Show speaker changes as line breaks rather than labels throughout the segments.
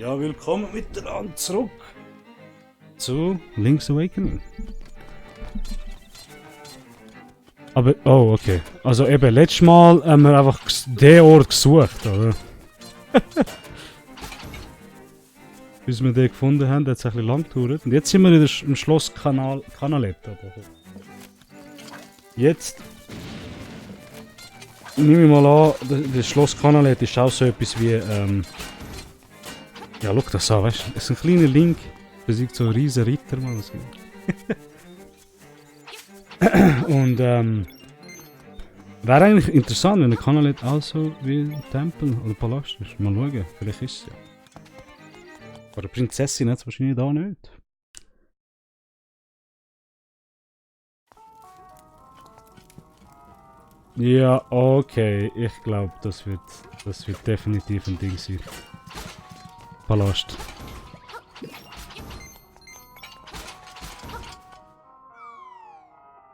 Ja, willkommen miteinander zurück zu Link's Awakening. Aber, oh, okay. Also eben, letztes Mal haben wir einfach den Ort gesucht, oder? Bis wir den gefunden haben, hat es ein bisschen lang gedauert. Und jetzt sind wir im Schloss Canaletta. Jetzt nehme ich mal an, das Schloss Canaletta ist auch so etwas wie, ja, schau das an, weißt du? Es ist ein kleiner Link, besiegt so einen riesen Ritter mal. So. Und, wäre eigentlich interessant, wenn der Canaletta auch so wie ein Tempel oder Palast ist. Mal schauen, vielleicht ist es ja. Aber die Prinzessin hat es wahrscheinlich da nicht. Ja, okay. Ich glaube, das wird definitiv ein Ding sein. Palast.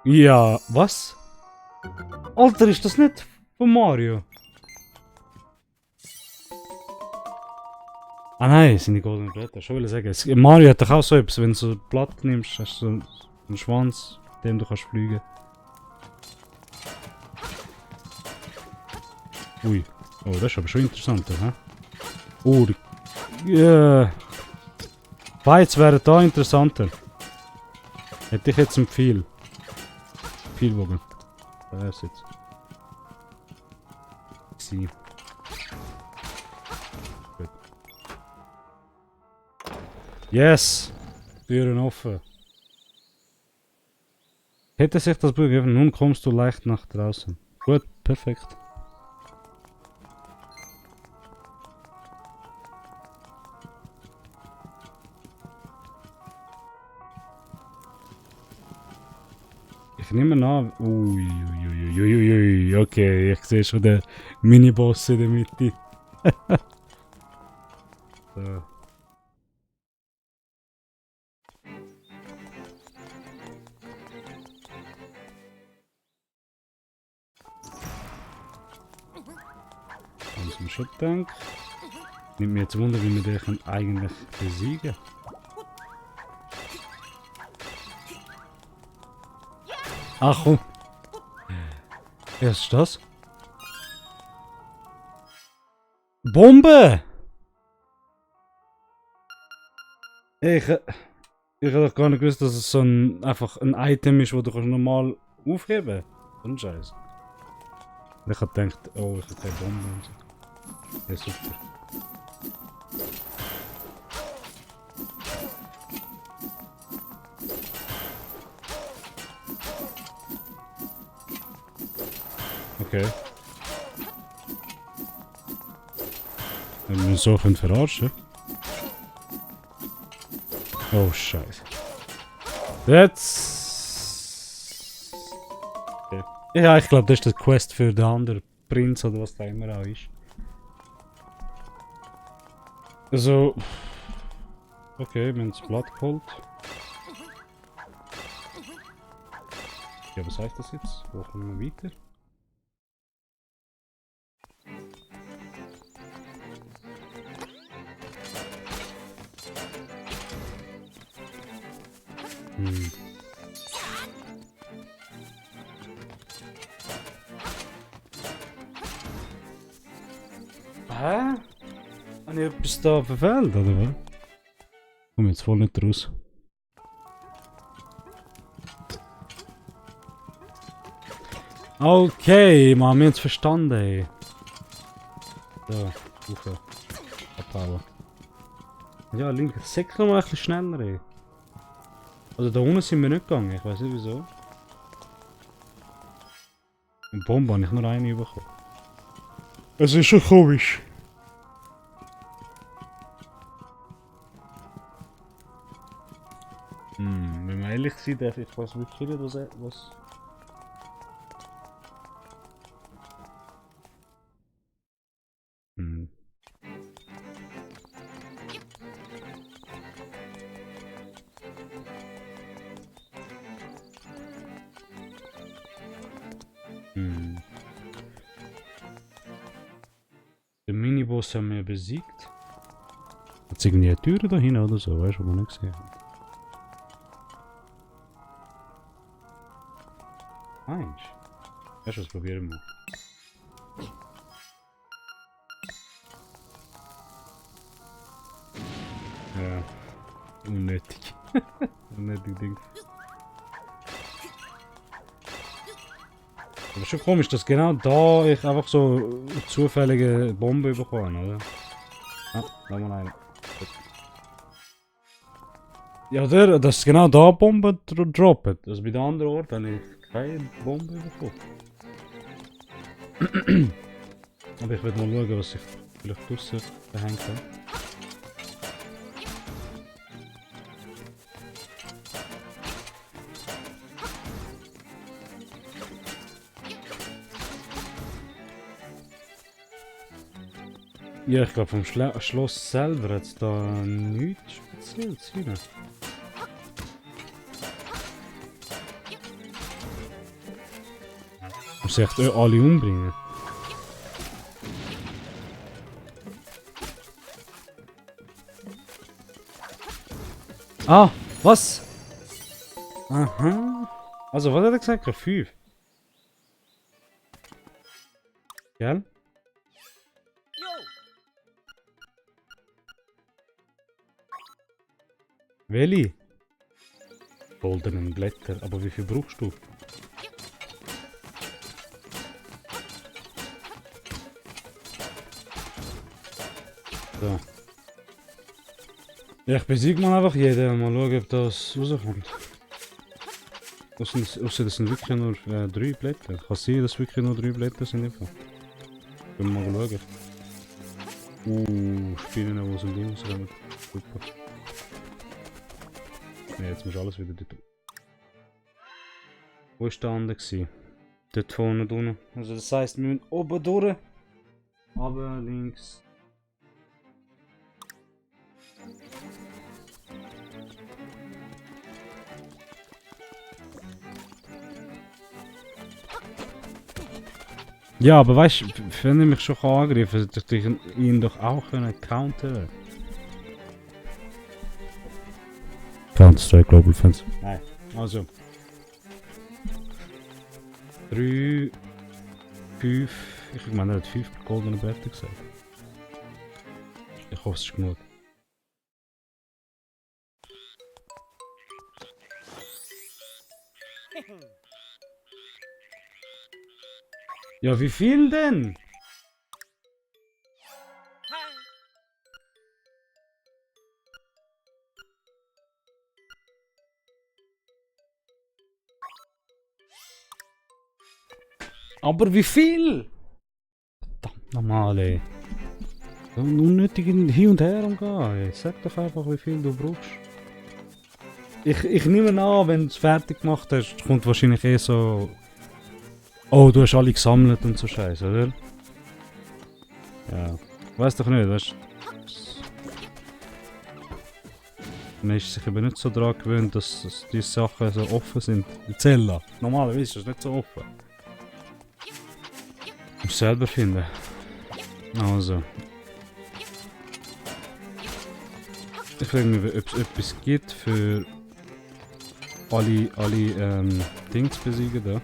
Ja, was? Alter, ist das nicht von Mario? Ah nein, sind die goldenen Blätter. Schon will ich sagen. Mario hat doch auch so etwas, wenn du so ein Blatt nimmst, hast du so einen Schwanz, mit dem du kannst fliegen. Ui. Oh, das ist aber schon interessanter, hä? Oh, die Fights wären da interessanter. Hätte ich jetzt ein Pfeil. Pfeilbogen. Da ist jetzt. Sie. Gut. Yes! Türen offen. Hätte sich das Buch gegeben, nun kommst du leicht nach draußen. Gut, perfekt. Ich nehme an. Uiuiuiuiui. Okay, ich sehe schon den Miniboss in der Mitte. So. Dann zum Schuttank. Nimmt mir jetzt Wunder, wie wir den eigentlich besiegen. Ach komm. Was ist das? Bombe! Ich habe doch gar nicht gewusst, dass es so einfach ein Item ist, das du normal aufheben kannst. So ein Scheiß. Ich habe gedacht, oh, ich habe keine Bombe und so. Ja, super. Okay. Wenn wir uns so verarschen. Oh, Scheiße. Jetzt. Okay. Ja, ich glaube, das ist die Quest für den anderen Prinz oder was da immer auch ist. Also. Okay, wir haben das Blatt geholt. Ja, was heißt das jetzt? Wo kommen wir weiter? Hm. Hä? Habe ich etwas da verfehlt, oder was? Komm jetzt voll nicht raus. Okay, Mann, wir haben es verstanden, ey. So, rauf. Abhauen. Ja, Link, säck noch mal ein bisschen schneller, ey. Also da unten sind wir nicht gegangen, ich weiß nicht wieso. Und Bombe habe ich nur eine bekommen. Es ist schon komisch. Wenn wir ehrlich sind, darf ich weiß wirklich nicht, was... Hm. Hm. Den Miniboss haben wir besiegt. Hat es irgendwie eine Tür da hinten oder so, weißt du, was man nicht gesehen hat? Eins. Weißt du, was probieren wir? Ja, unnötig. Unnötig Ding. Aber schon komisch, dass genau da ich einfach so zufällige Bombe bekomme, oder? Ah, da mal eine. Ja, dass genau da Bomben droppen. Also bei den anderen Orten habe ich keine Bombe bekommen. Aber ich werde mal schauen, was ich vielleicht draussen behängt habe. Ja, ich glaube vom Schloss selber hat es da nichts Spezielles rein. Muss ich echt alle umbringen? Ah, was? Aha. Also, was hat er gesagt? 5. Gell? Welche? Goldenen Blätter. Aber wie viel brauchst du? So. Ja, ich besiege mal einfach jeden. Mal schauen, ob das rauskommt. Ausser das sind wirklich nur 3 Blätter. Kann sein, dass wirklich nur 3 Blätter sind. Können wir mal schauen. Spinnen aus dem Ding rauskommen. Super. Ja, jetzt muss alles wieder dort. Wo war der andere? Dort vorne unten. Also das heisst, wir müssen oben durch. Aber links. Ja, aber weißt du, wenn er mich schon angreifen kann, hätte ich ihn doch auch countern. Counter-Strike Global Fans. Nein. Also. 3, 5. Ich meine, er hat 5 goldene Blätter gesagt. Ich hoffe, es ist genug. Ja, wie viel denn? Aber wie viel? Verdammt nochmal, ey. So unnötig hin und her umgehen, ey. Sag doch einfach, wie viel du brauchst. Ich nehme an, wenn du es fertig gemacht hast, kommt wahrscheinlich eh so... Oh, du hast alle gesammelt und so Scheiße, oder? Ja. Weiß doch nicht, weißt du? Man ist sich aber nicht so daran gewöhnt, dass diese Sachen so offen sind. Die Zelle. Normalerweise ist das nicht so offen. Du musst selber finden. Also. Ich frage mich, ob es etwas gibt für alle Dings besiegen da.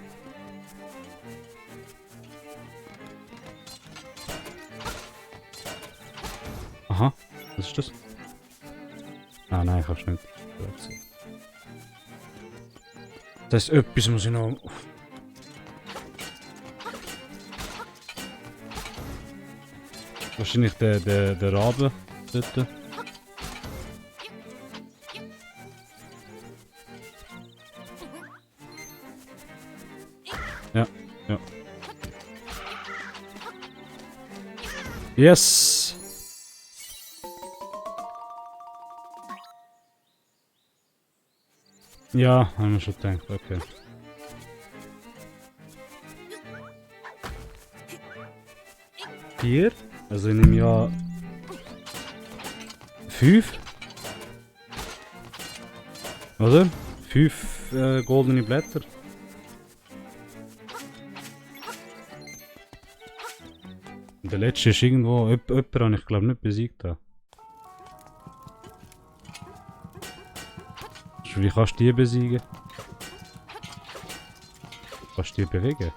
Aha, was ist das? Ah nein, ich hab's nicht. Das ist etwas, muss ich noch... Wahrscheinlich der Rabe dort. Ja, ja. Yes! Ja, haben wir schon gedacht, okay. Vier? Also in einem Jahr 5? Oder? 5 goldene Blätter. Und der letzte ist irgendwo, jemand habe ich glaube nicht besiegt. Da. Wie kannst du die besiegen? Kannst du die bewegen?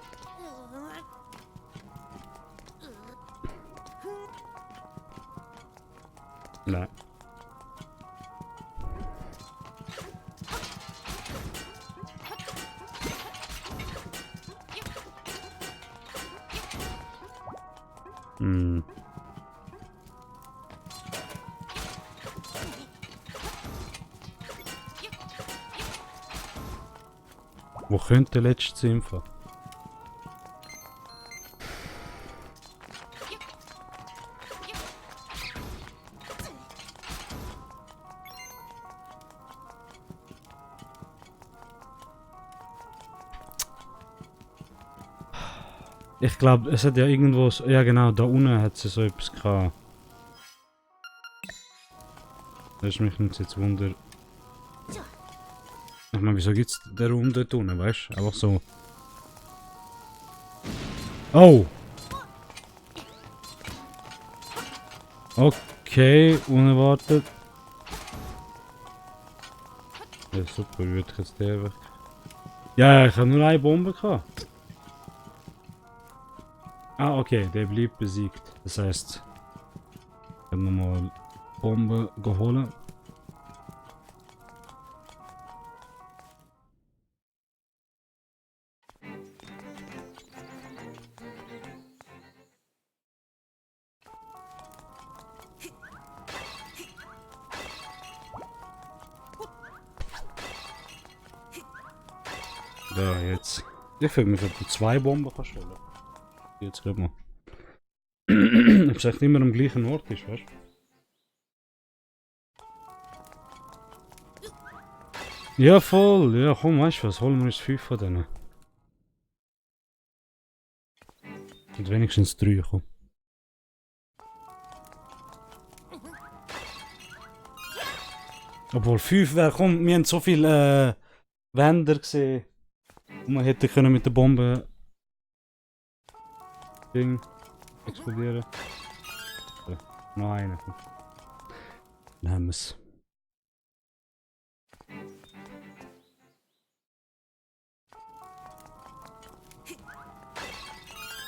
Nein. Hm. Wo könnte der letzte sein? Ich glaube, es hat ja irgendwo... Ja genau, da unten hat sie so etwas gehabt. Das ist mich jetzt Wunder... Ich meine, wieso gibt es den Raum dort unten, weißt du? Einfach so... Oh! Okay, unerwartet. Ja super, wie würde ich jetzt den weg... Ja, ich habe nur eine Bombe gehabt. Ah, okay, der blieb besiegt. Das heißt, ich kann nochmal Bombe geholt. Ja, jetzt. Ich frage mich, ob du 2 Bomben kannst holen. Jetzt gerade mal. Ob es echt immer am gleichen Ort ist, weißt du? Ja, voll. Ja, komm, weißt du was? Holen wir uns 5 von denen. Und wenigstens 3, komm. Obwohl 5 wäre, komm, wir haben so viele Wände gesehen. Und man hätte können mit der Bombe Ding explodieren. So, noch einer. Dann haben wir es.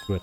Gut.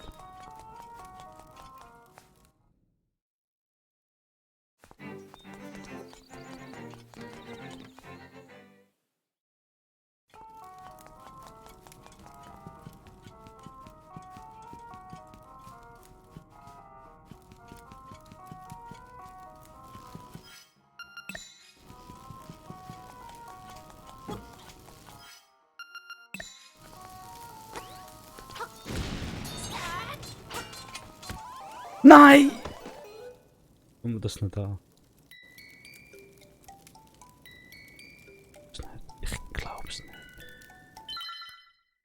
Nein! Warum das nicht da? Ich glaub's nicht.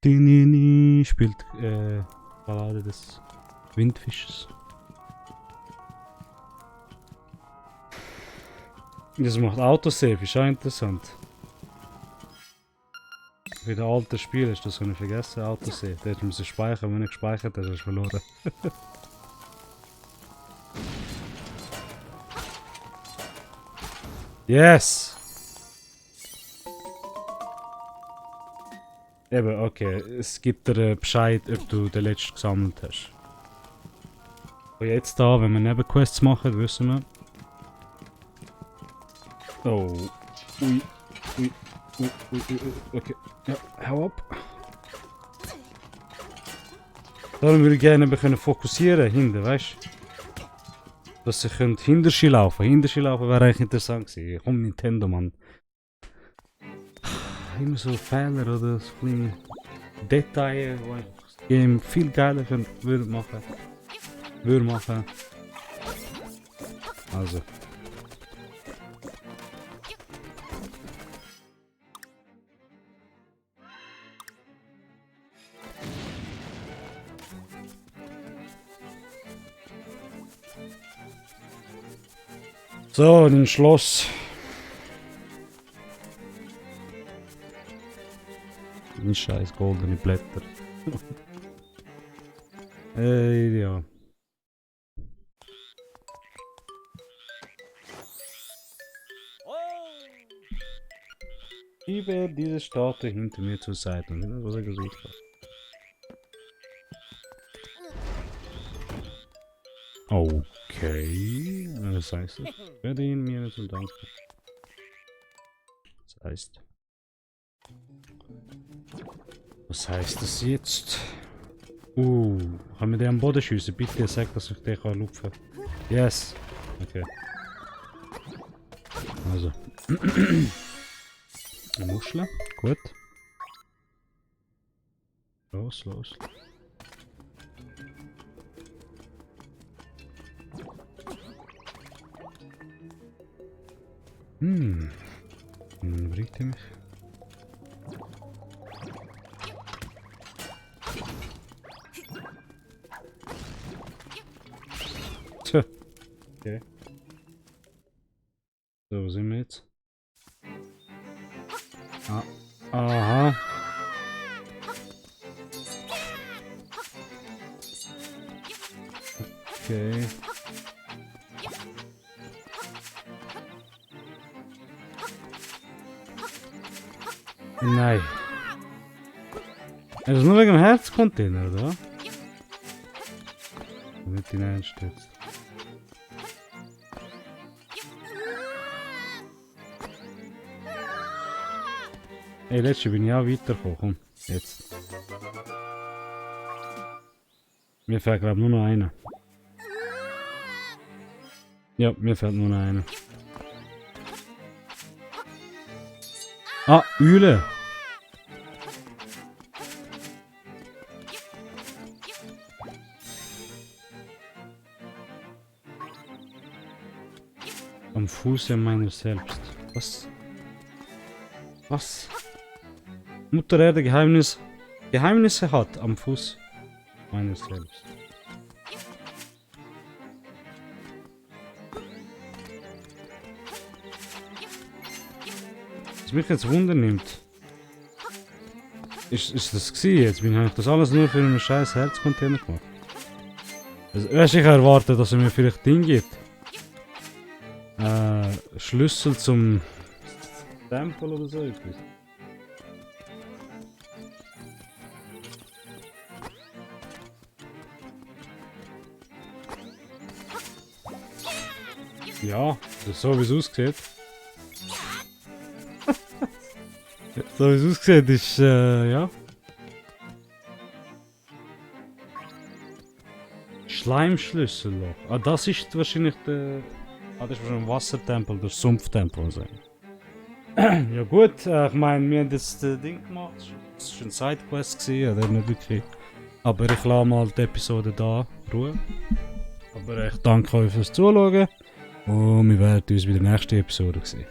Dinini spielt Ballade des Windfisches. Das macht Autosave, ist auch interessant. Wie der alte Spiel hast du das können vergessen, Autosave. Da hätte man sich speichern, wenn er gespeichert hat, hast du verloren. Yes! Eben, okay. Es gibt dir Bescheid, ob du den letzten gesammelt hast. Und jetzt da, wenn wir Nebenquests machen, wissen wir. Oh. Ui. Ui. Ui. Ui. Ui. Okay. Ja, hau ab. Darum würde ich gerne können fokussieren hinten, weißt du? Dass ich Hinterski laufen. Hinterski laufen wäre eigentlich interessant gewesen. Komm, Nintendo, Mann. Immer so Fehler oder so kleine Details, die das Game viel geiler würde machen. Also. So, ein Schloss. Ein scheiß goldene Blätter. Ja. Schiebe diese Statue hinter mir zur Seite. Und das was er gesagt hat. Okay. Das heißt, ich werde ihn mir zum Dank. Das heißt. Was heißt das jetzt? Kann man den am Boden schiessen? Bitte sag, dass ich den lupfen kann. Yes. Okay. Also. Eine Muschel. Gut. Los, los. Bringt er mich? Tja. Okay. So, wo sind wir jetzt? Ah. Aha. Okay. Nein. Das ist nur wegen dem Herzcontainer, oder? Damit ihn einstürzt. Ey, letztes bin ich auch weitergekommen. Komm, jetzt. Mir fehlt glaube nur noch einer. Ja, mir fehlt nur noch einer. Ah, Eule! Am Fuße meiner selbst. Was? Was? Mutter Erde Geheimnisse hat am Fuß meiner selbst. Was mich jetzt Wunder nimmt. Ist das gewesen jetzt? Habe ich das alles nur für einen scheiß Herzcontainer gemacht? Also, ich erwartet, dass er mir vielleicht Ding gibt. Schlüssel zum Tempel oder so etwas. Ja, das ist so wie es aussieht. So wie es aussieht ist, ja. Schleimschlüsselloch. Ah, das ist wahrscheinlich der... Ah, das ist wahrscheinlich ein Wassertempel, der Sumpftempel. Also. Ja gut, ich meine, wir haben jetzt das Ding gemacht. Das war ein Sidequest, oder nicht wirklich. Aber ich lasse mal die Episode da ruhen. Aber ich danke euch fürs Zuschauen. Und wir werden uns bei der nächsten Episode sehen.